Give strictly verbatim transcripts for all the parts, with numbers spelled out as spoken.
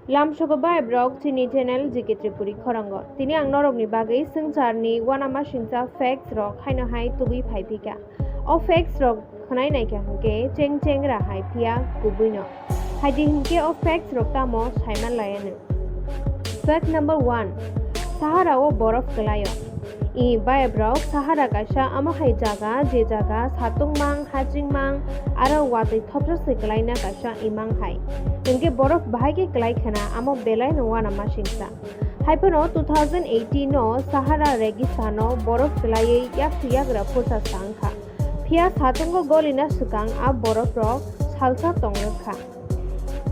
Lamsogo bai borok chini channel G K Tripuri khorongo. Tini ang norokni bagwi swngcharni uanamasingcha facts rok haino hai tubui phai phika. O facts rok khwnai naikha hwnkhe cheng chengra hai phiya kubuino. Haidi hwnkhe o facts rok tamo saiman laianw. Fact number one, Sahara o borof kwlaio. I bayabrok Sahara kaisa amo hai jaga, je jaga satung mang, haching mang, aro watwi thopsa se kwlaina kaisa imang hai. Hwnkhe borof bahai khe kwlai khwna, amo belai no uanamasingcha. Haiphano two thousand eighteen o Sahara Registan o borof kwlaiwi yak yagra phusa sa wngkha. Phiya satungo golina swkang a borof rok salsa tong rwkha.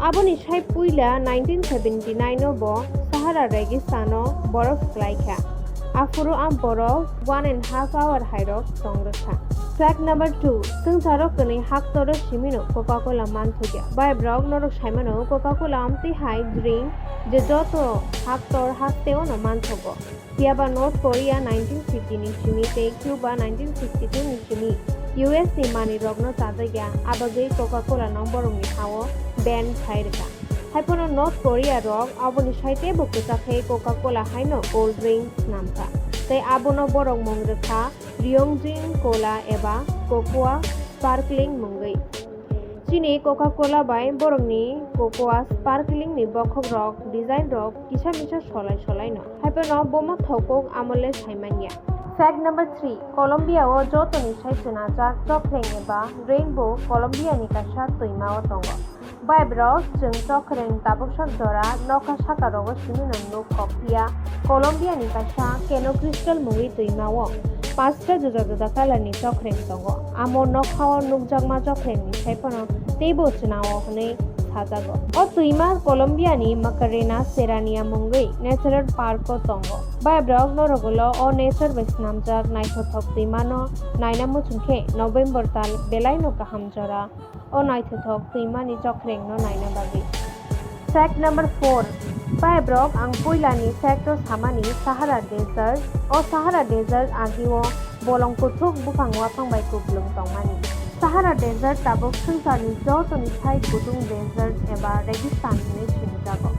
Aboni sai puila nineteen seventy nine o bo Sahara Registan o borof kwlai kha. Aphuru a borof one and half hour hai rok tong rwkha. Fact number two, swngcharo kwnwi haktor o simino Coca-Cola manthokya. Bai borok norok saimano Coca-Cola amtwi hai drink je joto haktor haste o no manthogo. Phiya ba North Korea nineteen fifty ni simi tei Cuba nineteen sixty two ni simi U S ni manwi rokno chajakya, abagwi Coca-Cola no borokni ha o ban khai rwkha. Haiphano North Korea rok aboni sai teibo kwchak khe Coca-Cola haino cold drink swnamkha, tei abono borok mung rwkha Ryongjin Cola eba Cocoa Sparkling mungwi. Chini Coca-Cola bai borokni Cocoa Sparkling ni bokhok rok, design rok kisa misa solai solai no. Haiphano bomo thokok amole saimanya. Fact number three, Colombia o jotoni sai chwnajak chokreng eba rainbow Colombia ni kaisa twima o tongo. Bai borok chwng chokreng tabuksak jora nokha saka rogo simi no nuk kok phiya Colombia ni kaisa Cano Crystal mungwi twima o pasta juda juda colour ni chokreng tongo. Amo nokha o nukjakma chokreng ni sai phano teibo chwna o hwnwi sajago. O twima Colombia ni Macarena Serrania mungwi natural park o tongo. Bai borok norok ulo o nature bai swnamjak naithothok twima no naina muchung khe November tal belai no kaham jora o naithothok twimani chokrengno naina bagwi. Fact number four, Bai borok ang puilani fact o samani Sahara Desert. O Sahara Desert agi o bolong kuthuk buphang waphang bai kupulung tongmani. Sahara Desert tabuk swngcharni jotoni sai kutung desert eba registan hinwi sinijago.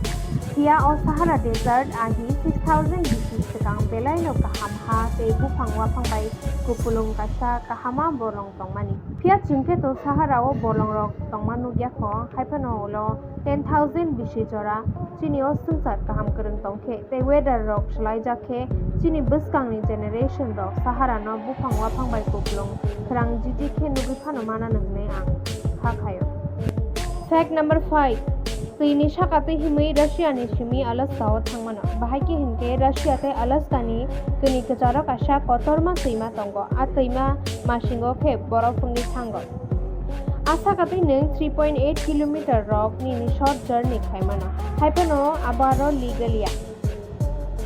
Phiya o Sahara Desert agi six thousand B C swkang belai no kaham ha tei buphang waphang bai kupulung kaisa kahama bolong tongmani. Phiya chwng khe to Sahara o bolong rok tongma nukya kho, haiphano ulo ten thousand B C jora chini o swngchar kaham kwrwng tong khe tei weather rok swlaijak khe chini bwskangni generation rok Sahara no buphang waphang bai kupulung khwrang jiji khe nugwi phano mananw hwnwi ang kha khaio. Fact number five, Twini saka twi himwi Russia ni simi Alaska o thangmano. Bahai khe hinkhe Russia tei Alaska ni kwnwi kwcharo kaisa kotorma twima tongo. A twima masingo khe borof wngwi thango. A saka twi nwng three point eight kilometer rok nini short journey khaimano. Haiphano abo aro legal ya.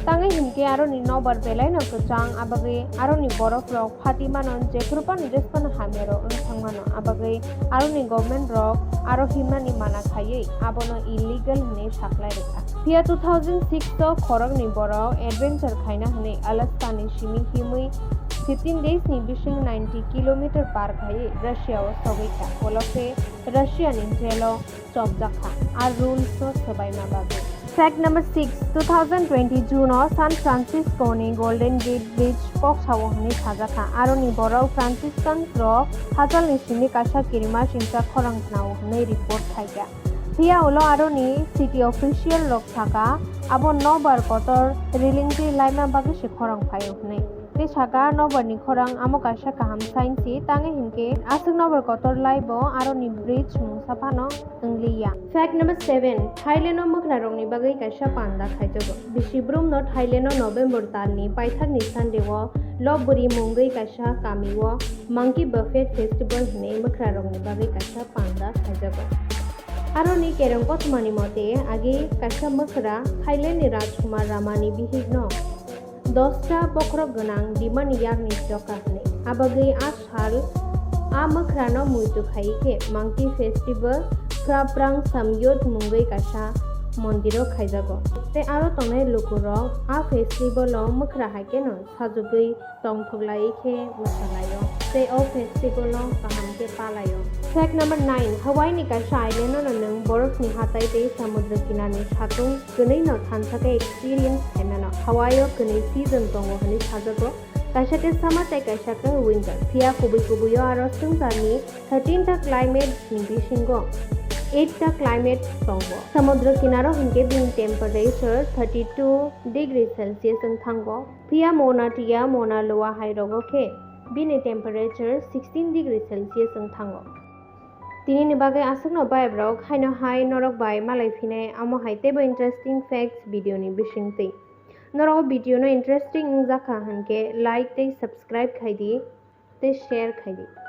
Tangwi hinkhe aroni nobar belai no kwchang, abagwi aroni borok rok phati mano, jephru phano jesphano hamya rok wng thang mano, abagwi aroni government rok aro himnani mana khaiwi abono illegal hwnwi saklai rwkha. Phiya two thousand six o khoroknwi borok adventure khaina hwnwi Alaska ni simi himwi fifteen days ni bising ninety kilometer par khaiwi Russia o sogwi kha, ulo khe Russia ni jail o chopjak kha, a rules no swbaima bagwi. Fact number six, two thousand twenty June o San Francisco ni Golden Gate Bridge poksa o hwnwi sajak kha. Aroni borok Franciscans rok hachal ni simi kaisa kirima singcha khorang khna o hwnwi report khai kha. Phiya ulo aroni city official rok saka, abo nobar kotor railing twi laima bagwi se khorang phai o hwnwi. Tei saka nobar ni khorang amo kaisa kaham sign si, tangwi hinkhe aswk nobar kotor lai bo aroni bridge mungsa phano wngliya. Fact number seven, Thailand o mwkhra rokni bagwi kaisa panda khaijago. Bisi brum no Thailand o November tal ni paithak ni Sunday o Lopburi mungwi kaisa kami o Monkey Buffet Festival hwnwi mwkhra rokni bagwi kaisa panda khaijago. Aroni kerong kothoma ni mote agi kaisa mwkhra Thailand ni Rajkumar Rama ni bihik no dosta bokhorok gwnang demand yakni choka hwnwi. Abagwi a sal a mwkhrano muitu khai khe Monkey Festival Phra Prang Samyot mungwi kaisa mondiro khaijago. Tei aro tongnai lukurok a festival o mwkhra hai kheno sajwgwi tongthok lai khe mwsa lai-o. tei o festival no kaham khe palaio. Fact number nine, Hawaii ni kaisa island no nwng borok ni hatai tei samudra kinar ni satung kwnwi no thansa khe experience khaimano. Hawaii o kwnwi season tongo hwnwi sajago, kaisa khe summer tei kaisa khe winter. Phiya kubui kubui o aro swngchar ni thirteen ta climate ni bisingo eight ta climate tongo. Samudra kinaro hinkhe bini temperature thirty two degree Celsius wng thango. Phiya Mona Tia, Mona Loa hai rogo khe bini temperature sixteen degree Celsius wng thango. Tini ni bagwi aswkno bai borok haino hai norok bai malai phinai amo hai teibo interesting facts video ni bisingtwi. Norok o video no interesting wngjakha hinkhe like tei subscribe khai di tei share khai di.